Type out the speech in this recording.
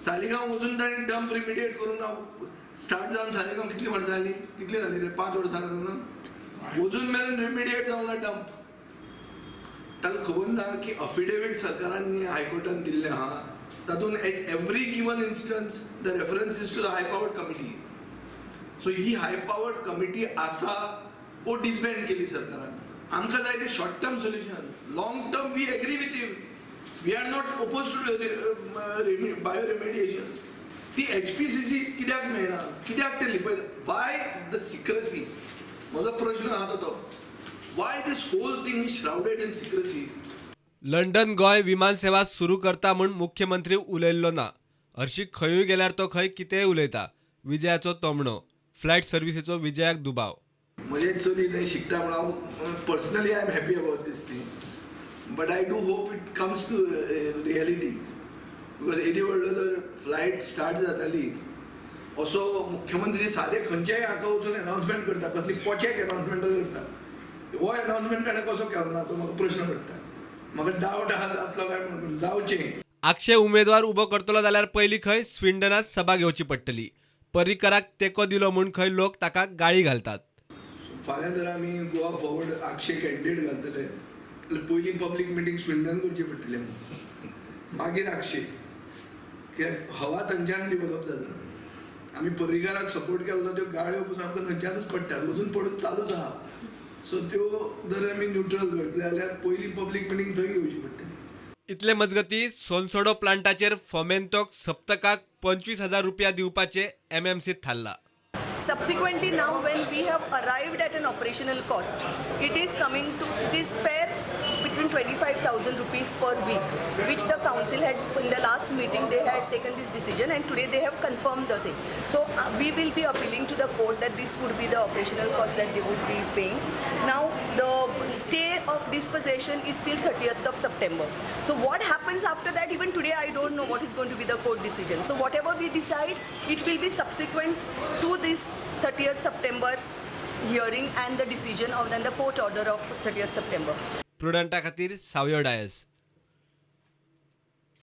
सालिगांव वचून ताणें dump immediate करून स्टार्ट जावन सालिगांव कितलीं वर्सां जालीं? कितलीं जालीं रे? 5 वर्सां जालीं. अजून मेरेन रिमिडिएट जावना डंप. ताका खबर ना की अफिडेवीट सरकारान हायकोर्टान दिल्लें आहा, तातूंत at every given instance the reference is to the high powered committee. So he high powered committee आसा, ओ डिसबँड केली सरकारान. आमकां जाय ते short term solution. Long term, we agree with him, we are not oppose to bio remediation. ती एचपीसीसी कित्याक मेळना? कित्याक ते लिपयता? Why the secrecy? म्हजो प्रश्न आहा तो, why this whole thing is shrouded in secrecy? London Goa विमान सेवा सुरू करता म्हूण मुख्यमंत्री उलयल्लो ना. हरशी खंयूय गेल्यार तो खंय कितेंय उलयता, विजयाचो तोमणो. फ्लायट सर्विसीचो विजयाक दुबाव. म्हजें चली थंय शिकता म्हणून हांव personally I am happy about this thing, but I do hope it comes to reality, because येदी व्हडलो जर फ्लायट स्टार्ट जाताली, असो मुख्यमंत्री सादे खंयच्याय हाका वचून अनाउन्समेंट करता, कसली पोचेक अनाउन्समेंट करता. हो अनाउन्समेंट ताणें कसो केलो ना, तो म्हाका प्रश्न पडटा. म्हाका डावट आहा जातलो काय म्हणून, जावचें. आगशे उमेदवार उबो करतलो जाल्यार पयलीं खंय स्विंडनात सभा घेवची पडटली. पर्रीकराक तेंको दिलो म्हूण खंय लोक ताका गाळी घालतात. फाल्यां जर आमी गोवा फॉरवर्ड आगशे कॅन्डिडेट घालतले जाल्यार पयलीं पब्लीक मिटींग स्विंडन करची पडटली, मागीर आगशे, कित्याक हवा थंयच्यान डिवलप जाता. आमी पर्रीकाराक सपोर्ट केल्लो, त्यो गाळयो पसून आमकां थंयच्यानूच पडटात, अजून पडून चालूच आहा. सो त्यो जर आमी न्युट्रल करतले जाल्यार पयलीं पब्लीक मिटींग थंय घेवची पडटली. इतले मजगती सोनसोडो प्लांटाचेर फोमेंतोक सप्तकाक 25,000 रुपया दिवपाचे एमएमसीत थारला. Subsequently, now when we have arrived at an operational cost, it is coming to, it is fair between 25,000 rupees per week, which the council had, in the last meeting they had taken this decision and today they have confirmed the thing. So we will be appealing to the court that this would be the operational cost that they would be paying. Now the stay of dispossession is till 30th of September. So what happens after that, even today I don't know what is going to be the court decision. So whatever we decide, it will be subsequent to this 30th September hearing and the decision of and the court order of 30th September. प्रुडंटा खातीर सावयो डायस.